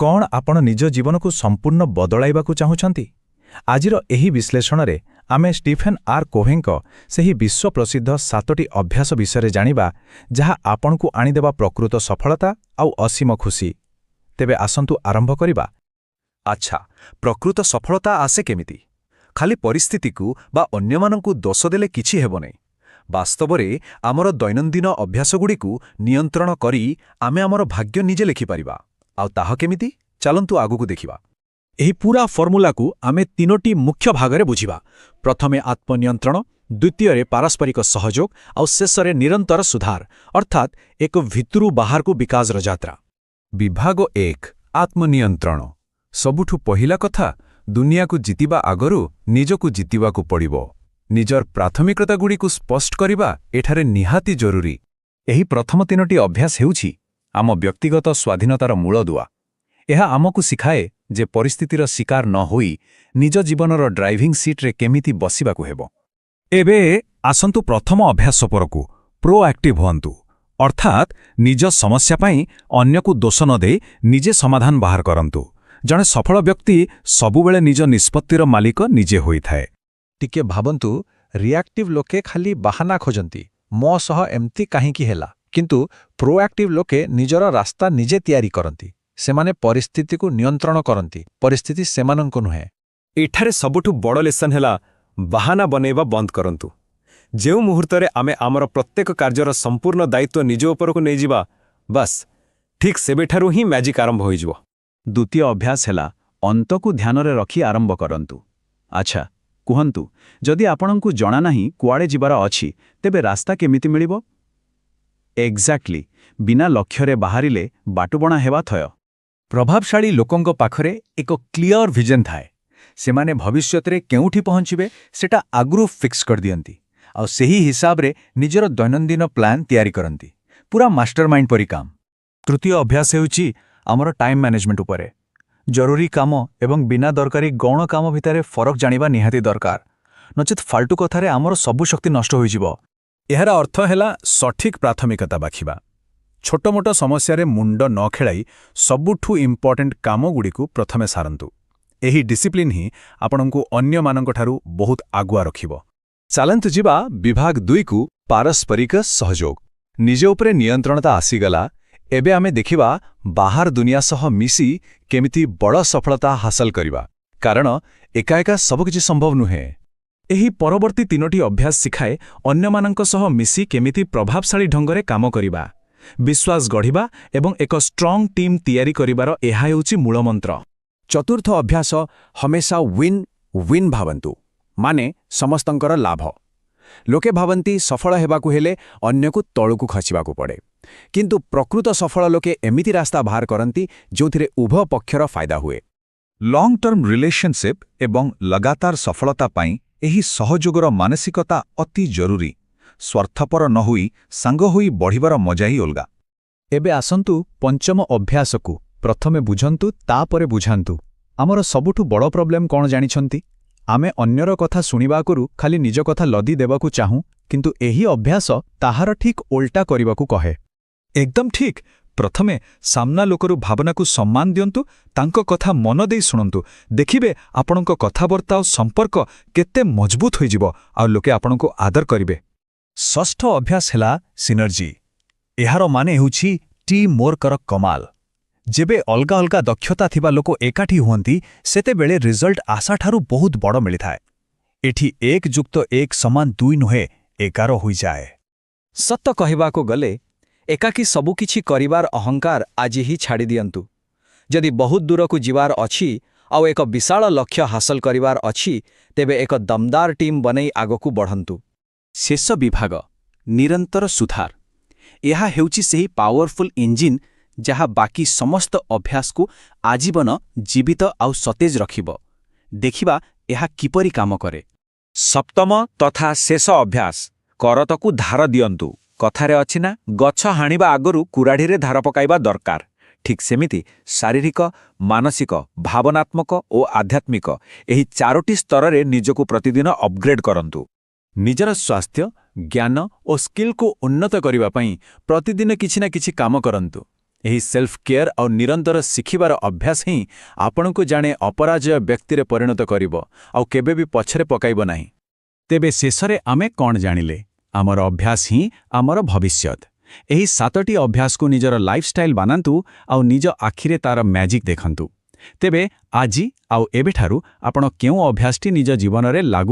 କ'ଣ ଆପଣ ନିଜ ଜୀବନକୁ ସମ୍ପୂର୍ଣ୍ଣ ବଦଳାଇବାକୁ ଚାହୁଁଛନ୍ତି? ଆଜିର ଏହି ବିଶ୍ଳେଷଣରେ ଆମେ ଷ୍ଟିଫେନ୍ ଆର୍ କୋଭେଙ୍କ ସେହି ବିଶ୍ୱପ୍ରସିଦ୍ଧ 7ଟି ଅଭ୍ୟାସ ବିଷୟରେ ଜାଣିବା, ଯାହା ଆପଣଙ୍କୁ ଆଣିଦେବା ପ୍ରକୃତ ସଫଳତା ଆଉ ଅସୀମ ଖୁସି। ତେବେ ଆସନ୍ତୁ ଆରମ୍ଭ କରିବା। ଆଚ୍ଛା, ପ୍ରକୃତ ସଫଳତା ଆସେ କେମିତି? ଖାଲି ପରିସ୍ଥିତିକୁ ବା ଅନ୍ୟମାନଙ୍କୁ ଦୋଷ ଦେଲେ କିଛି ହେବନି। ବାସ୍ତବରେ ଆମର ଦୈନନ୍ଦିନ ଅଭ୍ୟାସଗୁଡ଼ିକୁ ନିୟନ୍ତ୍ରଣ କରି ଆମେ ଆମର ଭାଗ୍ୟ ନିଜେ ଲେଖିପାରିବା। ଆଉ ତାହା କେମିତି, ଚାଲନ୍ତୁ ଆଗକୁ ଦେଖିବା। ଏହି ପୁରା ଫର୍ମୁଲାକୁ ଆମେ ତିନୋଟି ମୁଖ୍ୟ ଭାଗରେ ବୁଝିବା। ପ୍ରଥମେ ଆତ୍ମନିୟନ୍ତ୍ରଣ, ଦ୍ୱିତୀୟରେ ପାରସ୍ପରିକ ସହଯୋଗ ଆଉ ଶେଷରେ ନିରନ୍ତର ସୁଧାର, ଅର୍ଥାତ୍ ଏକ ଭିତରୁ ବାହାରକୁ ବିକାଶର ଯାତ୍ରା। ବିଭାଗ 1, ଆତ୍ମନିୟନ୍ତ୍ରଣ। ସବୁଠୁ ପହିଲା କଥା, ଦୁନିଆକୁ ଜିତିବା ଆଗରୁ ନିଜକୁ ଜିତିବାକୁ ପଡ଼ିବ। ନିଜର ପ୍ରାଥମିକତାଗୁଡ଼ିକୁ ସ୍ପଷ୍ଟ କରିବା ଏଠାରେ ନିହାତି ଜରୁରୀ। ଏହି ପ୍ରଥମ ତିନୋଟି ଅଭ୍ୟାସ ହେଉଛି ଆମ ବ୍ୟକ୍ତିଗତ ସ୍ୱାଧୀନତାର ମୂଳଦୁଆ। ଏହା ଆମକୁ ଶିଖାଏ ଯେ ପରିସ୍ଥିତିର ଶିକାର ନ ହୋଇ ନିଜ ଜୀବନର ଡ୍ରାଇଭିଂ ସିଟ୍ରେ କେମିତି ବସିବାକୁ ହେବ। ଏବେ ଆସନ୍ତୁ ପ୍ରଥମ ଅଭ୍ୟାସ ଉପରକୁ, ପ୍ରୋଆକ୍ଟିଭ୍ ହୁଅନ୍ତୁ। ଅର୍ଥାତ୍ ନିଜ ସମସ୍ୟା ପାଇଁ ଅନ୍ୟକୁ ଦୋଷ ନ ଦେଇ ନିଜେ ସମାଧାନ ବାହାର କରନ୍ତୁ। ଜଣେ ସଫଳ ବ୍ୟକ୍ତି ସବୁବେଳେ ନିଜ ନିଷ୍ପତ୍ତିର ମାଲିକ ନିଜେ ହୋଇଥାଏ। ଟିକେ ଭାବନ୍ତୁ, ରିଆକ୍ଟିଭ୍ ଲୋକେ ଖାଲି ବାହାନା ଖୋଜନ୍ତି, ମୋ ସହ ଏମିତି କାହିଁକି ହେଲା? କିନ୍ତୁ ପ୍ରୋଆକ୍ଟିଭ୍ ଲୋକେ ନିଜର ରାସ୍ତା ନିଜେ ତିଆରି କରନ୍ତି। ସେମାନେ ପରିସ୍ଥିତିକୁ ନିୟନ୍ତ୍ରଣ କରନ୍ତି, ପରିସ୍ଥିତି ସେମାନଙ୍କୁ ନୁହେଁ। ଏଠାରେ ସବୁଠୁ ବଡ଼ ଲେସନ୍ ହେଲା, ବାହାନା ବନେଇବା ବନ୍ଦ କରନ୍ତୁ। ଯେଉଁ ମୁହୂର୍ତ୍ତରେ ଆମେ ଆମର ପ୍ରତ୍ୟେକ କାର୍ଯ୍ୟର ସମ୍ପୂର୍ଣ୍ଣ ଦାୟିତ୍ୱ ନିଜ ଉପରକୁ ନେଇଯିବା, ବାସ୍, ଠିକ୍ ସେବେଠାରୁ ହିଁ ମ୍ୟାଜିକ୍ ଆରମ୍ଭ ହୋଇଯିବ। ଦ୍ୱିତୀୟ ଅଭ୍ୟାସ ହେଲା ଅନ୍ତକୁ ଧ୍ୟାନରେ ରଖି ଆରମ୍ଭ କରନ୍ତୁ। ଆଚ୍ଛା କୁହନ୍ତୁ, ଯଦି ଆପଣଙ୍କୁ ଜଣା ନାହିଁ କୁଆଡ଼େ ଯିବାର ଅଛି, ତେବେ ରାସ୍ତା କେମିତି ମିଳିବ? ଏକ୍ଜାକ୍ଟଲି, ବିନା ଲକ୍ଷ୍ୟରେ ବାହାରିଲେ ବାଟବଣା ହେବା ଥୟ। ପ୍ରଭାବଶାଳୀ ଲୋକଙ୍କ ପାଖରେ ଏକ କ୍ଲିୟର ଭିଜନ ଥାଏ। ସେମାନେ ଭବିଷ୍ୟତରେ କେଉଁଠି ପହଞ୍ଚିବେ, ସେଟା ଆଗରୁ ଫିକ୍ସ କରିଦିଅନ୍ତି ଆଉ ସେହି ହିସାବରେ ନିଜର ଦୈନନ୍ଦିନ ପ୍ଲାନ୍ ତିଆରି କରନ୍ତି। ପୁରା ମାଷ୍ଟରମାଇଣ୍ଡ ପରି କାମ। ତୃତୀୟ ଅଭ୍ୟାସ ହେଉଛି ଆମର ଟାଇମ୍ ମ୍ୟାନେଜମେଣ୍ଟ ଉପରେ। ଜରୁରୀ କାମ ଏବଂ ବିନା ଦରକାରୀ ଗୌଣ କାମ ଭିତରେ ଫରକ ଜାଣିବା ନିହାତି ଦରକାର, ନଚେତ୍ ଫାଲତୁ କଥାରେ ଆମର ସବୁ ଶକ୍ତି ନଷ୍ଟ ହୋଇଯିବ। ଏହାର ଅର୍ଥ ହେଲା ସଠିକ୍ ପ୍ରାଥମିକତା ବାଛିବା। ଛୋଟମୋଟ ସମସ୍ୟାରେ ମୁଣ୍ଡ ନ ଖେଳାଇ ସବୁଠୁ ଇମ୍ପର୍ଟାଣ୍ଟ କାମଗୁଡ଼ିକୁ ପ୍ରଥମେ ସାରନ୍ତୁ। ଏହି ଡିସିପ୍ଲିନ୍ ହିଁ ଆପଣଙ୍କୁ ଅନ୍ୟମାନଙ୍କଠାରୁ ବହୁତ ଆଗୁଆ ରଖିବ। ଚାଲନ୍ତୁ ଯିବା ବିଭାଗ 2କୁ, ପାରସ୍ପରିକ ସହଯୋଗ। ନିଜ ଉପରେ ନିୟନ୍ତ୍ରଣତା ଆସିଗଲା, ଏବେ ଆମେ ଦେଖିବା ବାହାର ଦୁନିଆ ସହ ମିଶି କେମିତି ବଡ଼ ସଫଳତା ହାସଲ କରିବା, କାରଣ ଏକା ଏକା ସବୁକିଛି ସମ୍ଭବ ନୁହେଁ। ଏହି ପରବର୍ତ୍ତୀ ତିନୋଟି ଅଭ୍ୟାସ ଶିଖାଏ ଅନ୍ୟମାନଙ୍କ ସହ ମିଶି କେମିତି ପ୍ରଭାବଶାଳୀ ଢଙ୍ଗରେ କାମ କରିବା। ବିଶ୍ୱାସ ଗଢ଼ିବା ଏବଂ ଏକ ଷ୍ଟ୍ରଙ୍ଗ ଟିମ୍ ତିଆରି କରିବାର ଏହା ହେଉଛି ମୂଳମନ୍ତ୍ର। ଚତୁର୍ଥ ଅଭ୍ୟାସ, ହମେଶା ୱିନ୍ ୱିନ୍ ଭାବନ୍ତୁ, ମାନେ ସମସ୍ତଙ୍କର ଲାଭ। ଲୋକେ ଭାବନ୍ତି ସଫଳ ହେବାକୁ ହେଲେ ଅନ୍ୟକୁ ତଳକୁ ଖସିବାକୁ ପଡ଼େ। କିନ୍ତୁ ପ୍ରକୃତ ସଫଳ ଲୋକେ ଏମିତି ରାସ୍ତା ବାହାର କରନ୍ତି ଯେଉଁଥିରେ ଉଭୟ ପକ୍ଷର ଫାଇଦା ହୁଏ। ଲଙ୍ଗ୍ ଟର୍ମ ରିଲେସନସିପ୍ ଏବଂ ଲଗାତାର ସଫଳତା ପାଇଁ ଏହି ସହଯୋଗର ମାନସିକତା ଅତି ଜରୁରୀ। ସ୍ୱାର୍ଥପର ନ ହୋଇ ସାଙ୍ଗ ହୋଇ ବଢ଼ିବାର ମଜା ହିଁ ଅଲଗା। ଏବେ ଆସନ୍ତୁ ପଞ୍ଚମ ଅଭ୍ୟାସକୁ, ପ୍ରଥମେ ବୁଝନ୍ତୁ, ତାପରେ ବୁଝାନ୍ତୁ। ଆମର ସବୁଠୁ ବଡ଼ ପ୍ରୋବ୍ଲେମ୍ କ'ଣ ଜାଣିଛନ୍ତି? ଆମେ ଅନ୍ୟର କଥା ଶୁଣିବା ଆଗରୁ ଖାଲି ନିଜ କଥା ଲଦି ଦେବାକୁ ଚାହୁଁ। କିନ୍ତୁ ଏହି ଅଭ୍ୟାସ ତାହାର ଠିକ୍ ଓଲଟା କରିବାକୁ କହେ। ଏକଦମ ଠିକ୍। ପ୍ରଥମେ ସାମ୍ନା ଲୋକର ଭାବନାକୁ ସମ୍ମାନ ଦିଅନ୍ତୁ, ତାଙ୍କ କଥା ମନ ଦେଇ ଶୁଣନ୍ତୁ। ଦେଖିବେ, ଆପଣଙ୍କ କଥାବାର୍ତ୍ତା ଆଉ ସମ୍ପର୍କ କେତେ ମଜବୁତ ହୋଇଯିବ ଆଉ ଲୋକେ ଆପଣଙ୍କୁ ଆଦର କରିବେ। ଷଷ୍ଠ ଅଭ୍ୟାସ ହେଲା ସିନର୍ଜି। ଏହାର ମାନେ ହେଉଛି ଟିମ୍ ୱର୍କର କମାଲ। ଯେବେ ଅଲଗା ଅଲଗା ଦକ୍ଷତା ଥିବା ଲୋକ ଏକାଠି ହୁଅନ୍ତି, ସେତେବେଳେ ରିଜଲ୍ଟ ଆଶାଠାରୁ ବହୁତ ବଡ଼ ମିଳିଥାଏ। ଏଠି 1 ଯୁକ୍ତ 1 ସମାନ 2 ନୁହେଁ, 11 ହୋଇଯାଏ। ସତ କହିବାକୁ ଗଲେ, ଏକାକୀ ସବୁକିଛି କରିବାର ଅହଙ୍କାର ଆଜି ହିଁ ଛାଡ଼ିଦିଅନ୍ତୁ। ଯଦି ବହୁତ ଦୂରକୁ ଯିବାର ଅଛି ଆଉ ଏକ ବିଶାଳ ଲକ୍ଷ୍ୟ ହାସଲ କରିବାର ଅଛି, ତେବେ ଏକ ଦମଦାର ଟିମ୍ ବନେଇ ଆଗକୁ ବଢ଼ନ୍ତୁ। ଶେଷ ବିଭାଗ, ନିରନ୍ତର ସୁଧାର। ଏହା ହେଉଛି ସେହି ପାୱାରଫୁଲ୍ ଇଞ୍ଜିନ୍ ଯାହା ବାକି ସମସ୍ତ ଅଭ୍ୟାସକୁ ଆଜୀବନ ଜୀବିତ ଆଉ ସତେଜ ରଖିବ। ଦେଖିବା ଏହା କିପରି କାମ କରେ। ସପ୍ତମ ତଥା ଶେଷ ଅଭ୍ୟାସ, କରତକୁ ଧାର ଦିଅନ୍ତୁ। କଥାରେ ଅଛି ନା, ଗଛ ହାଣିବା ଆଗରୁ କୁରାଢ଼ିରେ ଧାର ପକାଇବା ଦରକାର। ଠିକ୍ ସେମିତି ଶାରୀରିକ, ମାନସିକ, ଭାବନାତ୍ମକ ଓ ଆଧ୍ୟାତ୍ମିକ ଏହି ଚାରୋଟି ସ୍ତରରେ ନିଜକୁ ପ୍ରତିଦିନ ଅପଗ୍ରେଡ୍ କରନ୍ତୁ। ନିଜର ସ୍ୱାସ୍ଥ୍ୟ, ଜ୍ଞାନ ଓ ସ୍କିଲ୍କୁ ଉନ୍ନତ କରିବା ପାଇଁ ପ୍ରତିଦିନ କିଛି ନା କିଛି କାମ କରନ୍ତୁ। ଏହି ସେଲ୍ଫ କେୟାର ଆଉ ନିରନ୍ତର ଶିଖିବାର ଅଭ୍ୟାସ ହିଁ ଆପଣଙ୍କୁ ଜାଣେ ଅପରାଜୟ ବ୍ୟକ୍ତିରେ ପରିଣତ କରିବ, ଆଉ କେବେ ବି ପଛରେ ପକାଇବ ନାହିଁ। ତେବେ ଶେଷରେ ଆମେ କ'ଣ ଜାଣିଲେ? ଆମର ଅଭ୍ୟାସ ହିଁ ଆମର ଭବିଷ୍ୟତ। ଏହି 7ଟି ଅଭ୍ୟାସକୁ ନିଜର ଲାଇଫଷ୍ଟାଇଲ୍ ବନାନ୍ତୁ ଆଉ ନିଜ ଆଖିରେ ତାର ମ୍ୟାଜିକ୍ ଦେଖନ୍ତୁ। ତେବେ ଆଜି ଆଉ ଏବେଠାରୁ ଆପଣ କେଉଁ ଅଭ୍ୟାସଟି ନିଜ ଜୀବନରେ ଲାଗୁ